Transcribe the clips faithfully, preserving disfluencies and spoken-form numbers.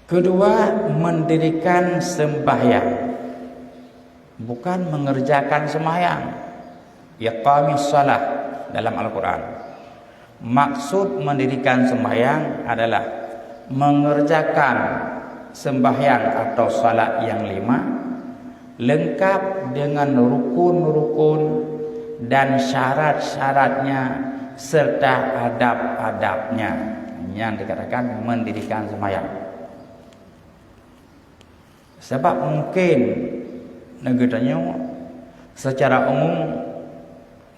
Kedua, mendirikan sembahyang, bukan mengerjakan sembahyang. Iqamis shalah dalam Al-Quran. Maksud mendirikan sembahyang adalah mengerjakan sembahyang atau salat yang lima, lengkap dengan rukun-rukun dan syarat-syaratnya serta adab-adabnya. Nyan dikatakan mendirikan sembahyang. Sabab mungkin geutanyoe secara umum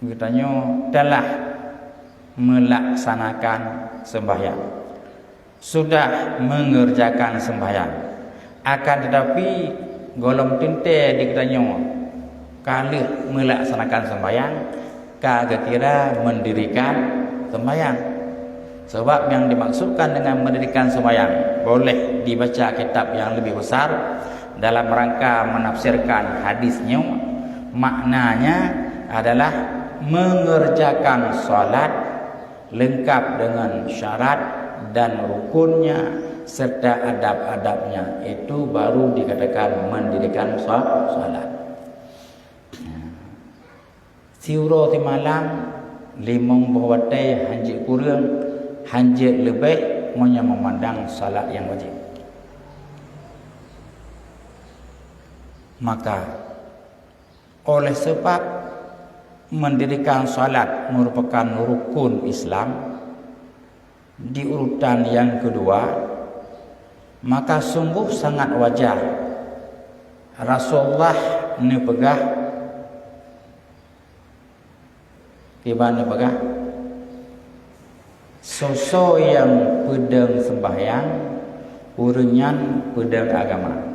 geutanyoe telah melaksanakan sembahyang, sudah mengerjakan sembahyang. Akan tetapi, gohlom teuntée di geutanyoe ka lheueh melaksanakan sembahyang, ka geukira mendirikan sembahyang. Sebab yang dimaksudkan dengan mendirikan sembahyang, boleh dibaca kitab yang lebih besar dalam rangka menafsirkan hadis nyoe, maknanya adalah mengerjakan salat lengkap dengan syarat dan rukunnya serta adab-adabnya, itu baru dikatakan mendirikan sa-, salat. Siuroe simalam, limong boh watée, hanjeuet kureueng, hanjeuet leubeh, meunyoe meumandang salat nyang wajéb. Maka, oleh sebab mendirikan salat merupakan rukun Islam, di urutan nyang keudua, maka sunggoh sangat wajar Rasulullah neupeugah, kiban neupeugah, "Soe-soe nyang peudong sembahyang, ureuëng nyan peudong agama.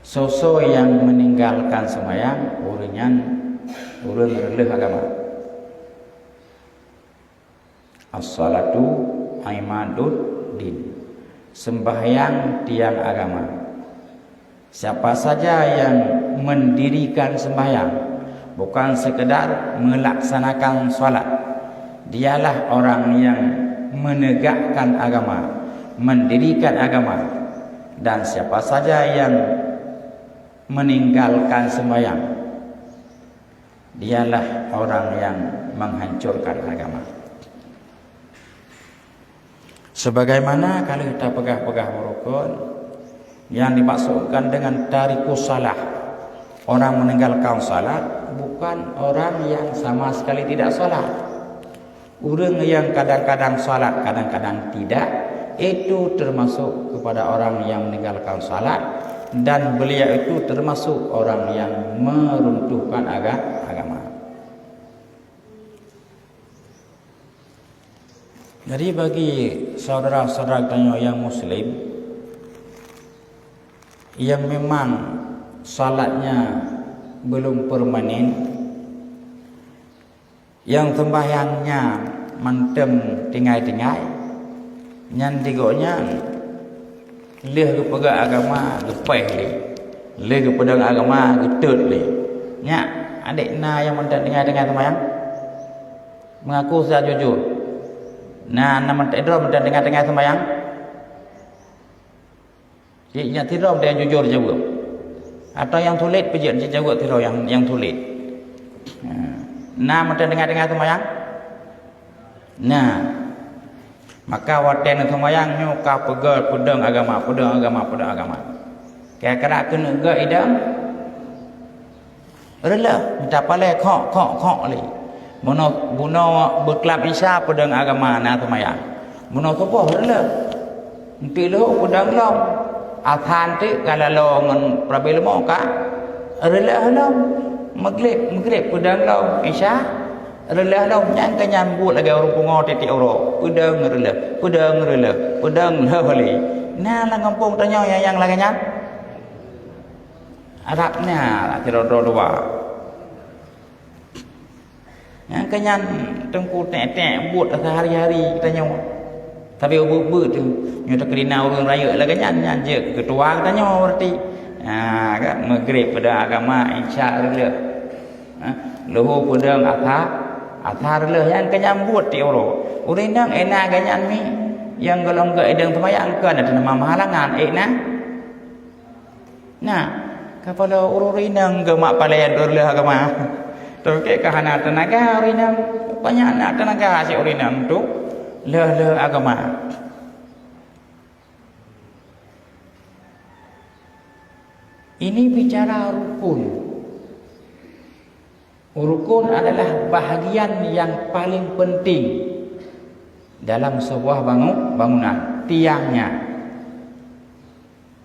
Soe-soe nyang meuninggalkan sembahyang, ureuëng nyan ureuëng reuloh agama." "As-salatu imaduddin." Sembahyang tiang agama. Siapa saja yang mendirikan sembahyang, bukan sekedar melaksanakan salat, dialah orang yang menegakkan agama, mendirikan agama. Dan siapa saja yang meninggalkan sembahyang, dialah orang yang menghancurkan agama. Sebagaimana ka lheueh tapeugah-peugah rukun, yang dimaksudkan dengan tarikus salah, orang meninggalkan salat, bukan orang yang sama sekali tidak salat. Ureuëng nyang kadang-kadang salat, kadang-kadang tidak, itu termasuk kepada orang yang meninggalkan salat, dan beliau itu termasuk orang yang meruntuhkan aga-, agama. Jadi, bagi saudara-saudara geutanyoe nyang muslim, yang memang salatnya belum permanen, nyang sembahyangnya mantong tinggai-tinggai, nyan di gobnyan lheueh geupeugah agama geupéh lé, lheueh geupeudong agama geutot lé. Nyak, adak na nyang mantong tinggai-tinggai sembahyang? Mengaku secara jujur. Na, na mantong droe mantong tinggai-tinggai sembahyang? Cit nyak sidroe nyang jujur jaweueb. Atawa nyang sulet pih jeuet jijaweueb sidroe nyang, nyang sulet. Na mantong tinggai-tinggai seumayang? Na. Maka watée neuseumayang nyoe ka peugah peudong agama, peudong agama, peudong agama. Kira-kira keuneuk gét idong? Reuloh, mita palée khok, khok, khok lé. Bunoe, bunoe beuklam Isya peudong agama na seumayang. Bunoe suboh reuloh. Eunteuk leuhô peudong lom. Ashan teuk ka laloe ngon peurabée leumo ka. Reuloh lom. Meugrib, meugrib peudong lom. Isya reuloh lom. Nyan keuh nyan buet lagée ureuëng pungo tieb-tieb uroe. Peudong reuloh, peudong reuloh, peudong lheueh lé. Na lam gampông tanyoe nyang, nyang lagée nyan? Arab na sidroe-droe dua. Nyang keuh nyan teungku tek-tek buet sehari-hari geutanyoe. Tapi beuet-beuet tu, nyoe takeuh na ureuëng rayeuk lagée nyan, nyan jeuet keutua geutanyoe berarti. Ha, kan? Meugrib peudong agama, Isya reuloh. Ha? Leuhô peudong Asar, Asar reuloh. Nyang keuh nyan buet tieb uroe. Ureuëng inong éna geuh nyan mi. Nyang golom geuidong seumayang kon na teuma meuhalangan, ék na? Nah, kapala ureuëng inong geumak paleng reuloh agama. Tapi ka hana teunaga ureuëng inong, banyak na teunaga si ureuëng inong tu leuh-leuh agama. Ini bicara rukun. Rukun adalah bahagian yang paling penting dalam sebuah bangu-, bangunan, tiangnya.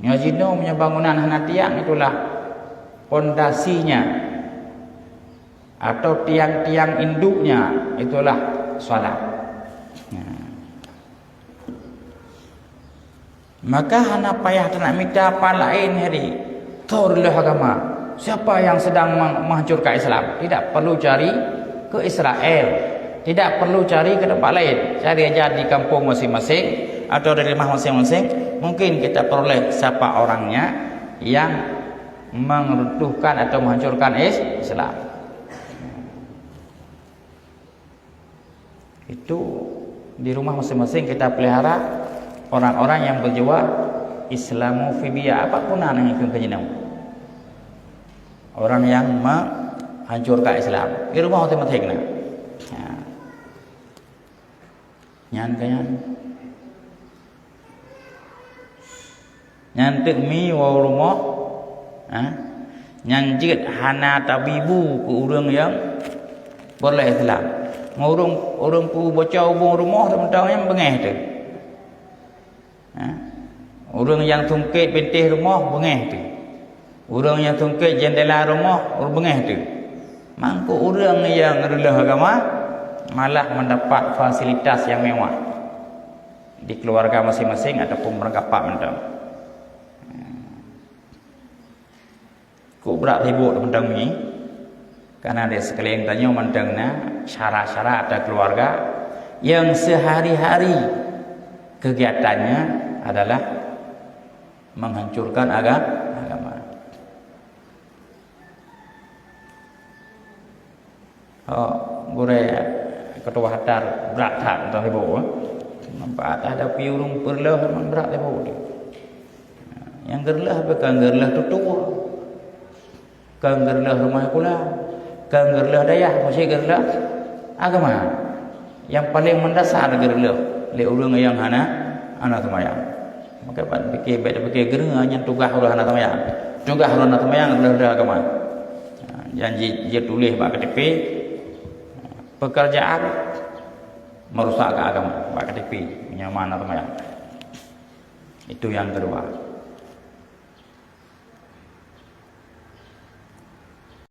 Nyoe jinoe meunyoe bangunan hana tiang, itulah pondasinya atau tiang-tiang induknya, itulah salat. Nah. Maka hana payah tanak mita apa laén hari. Thor leuh agama. Siapa yang sedang meng-, menghancurkan Islam? Tidak perlu cari ke Israel. Tidak perlu cari ke tempat lain. Cari aja di kampung masing-masing atau dari rumah masing-masing. Mungkin kita peroleh siapa orangnya yang meruntuhkan atau menghancurkan Is-, Islam. Itu di rumah masing-masing kita pelihara orang-orang yang berjiwa Islamofobia, apa guna nang ikut kejinau. Orang yang menghancurkan Islam. Di rumah masing-masing na. Ya. Nyan ka nyan. Nyan teuk mi woe rumoh, ha? Nyang jeuet hana tabibu keu ureuëng nyang peureulée Islam. Ngon ureuëng, ureuëng peuboco ubong rumoh, teuntang nyang beungéh teuh. Ha? Ureuëng nyang sungkét bintéh rumoh, beungéh teuh. Ureuëng nyang sungkét jendela rumoh, beungéh teuh. Mangko ureuëng nyang reuloh agama malah mendapat fasilitas yang mewah. Di keluarga masing-masing ataupun meureugapak mantong. Kok brat sibuk mantong mi, karena di sekeliling tanyoe mantong na syara-syara atau keluarga yang sehari-hari kegiatannya adalah menghancurkan aga-, agama. Oh, gurée ketua hatar brat that mantong sibuk, eh. Nampak hadapi ureuëng peureuleuh memang brat sibuk tu. Nyang geureuloh bukan geureuloh tutoe, kon geureuloh rumoh kula, kon geureuloh dayah, mesti geureuloh agama. Nyang paleng meundasar geureuloh lé ureuëng nyang hana, hana seumayang. Maka ban pikir, bék tapikir geureunga nyan tugaih ureuëng hana seumayang. Tugaih ureuëng hana seumayang adalah agama. Ha, janji jituléh bak K T P, pekerjaan merusakkan agama bak K T P, meunyoe hana seumayang. Itu yang kedua.